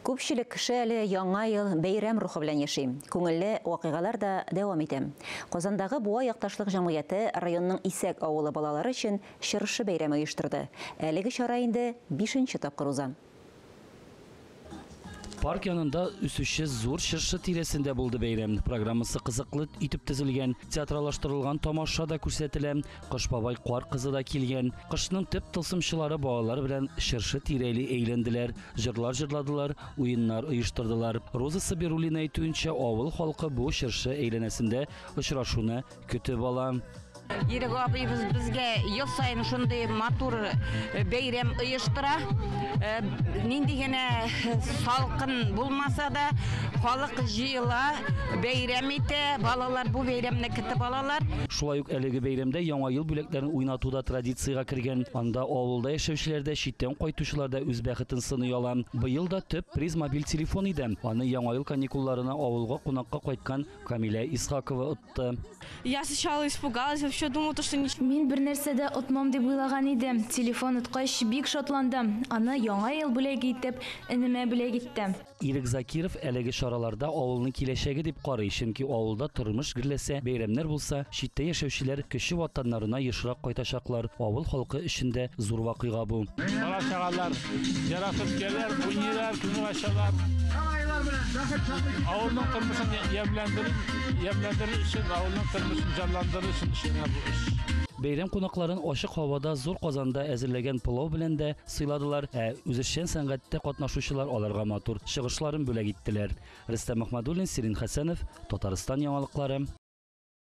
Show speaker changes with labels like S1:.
S1: Күпчелек кеше әле Яңа ел бәйрәм рухы белән яши. Күңелле вакыйгалар да дәвам итә. Казандагы Буа якташлык җәмгыяте районның Исәк авылы балалары өчен Чыршы бәйрәме оештырды. Әлеге чара инде бишенче тапкыр уза.
S2: Парк янында үсүче зур чыршы тирәсендә булды бәйрәм. Программасы кызыклы итеп төзелгән. Театралаштырылган тамаша да күрсәтелә. Кыш бабай, Кар кызы да килгән. Кышның төп тылсымчылары балалар белән чыршы тирәли әйләнделәр, җырлар җырладылар, уеннар оештырдылар. Роза Сабируллина әйтүенчә, авыл халкы бу чыршы әйләнәсендә очрашуны көтеп ала.
S3: Ирек абыебыз безгә ел саен шундый матур э, бәйрәм оештыра. Э, нинди генә салкын булмаса да, халык җыела, бәйрәм итә, балалар бу бәйрәмне көтеп алалар.
S2: Шулай ук әлеге бәйрәмдә Яңа ел бүләкләрен уйнату да традициягә кергән. Анда авылда яшәүчеләр дә, читтән кайтучылар да үз бәхетен сыный ала. Быел да төп приз мобиль телефон иде. Аны Яңа ел каникулларына авылга кунакка кайткан Камилә Исхакова отты.
S4: Я сначала испугалась, вообще думала, то, что ничего.
S5: Мин бернәрсә дә отмам дип уйлаган идем. Телефон откач, бик шатландым. Аны Яңа ел бүләге итеп, энемә бүләк иттем.
S2: Ирек Закиров әлеге чараларда авылның киләчәге дип карый, чөнки авылда тормыш гөрләсә, бәйрәмнәр булса, читтә яшәүчеләр кече ватаннарына ешрак кайтачаклар. Авыл халкы өчен дә зур вакыйга бу.
S6: Бала-чагалар яратып киләләр, уйныйлар, күңел ачалар. Авылның тормышын ямьләндерү, ямьләндерү өчен, авылның тормышын җанландыру өчен эшләнә бу эш.
S2: Бәйрәм кунакларын ачык һавада зур казанда әзерләгән пылау белән дә сыйладылар, ә үзешчән сәнгатьтә катнашучылар аларга матур чыгышларын бүләк иттеләр. Рөстәм Әхмәдуллин, Сирин Хәсәнов, Татарстан яңалыклары.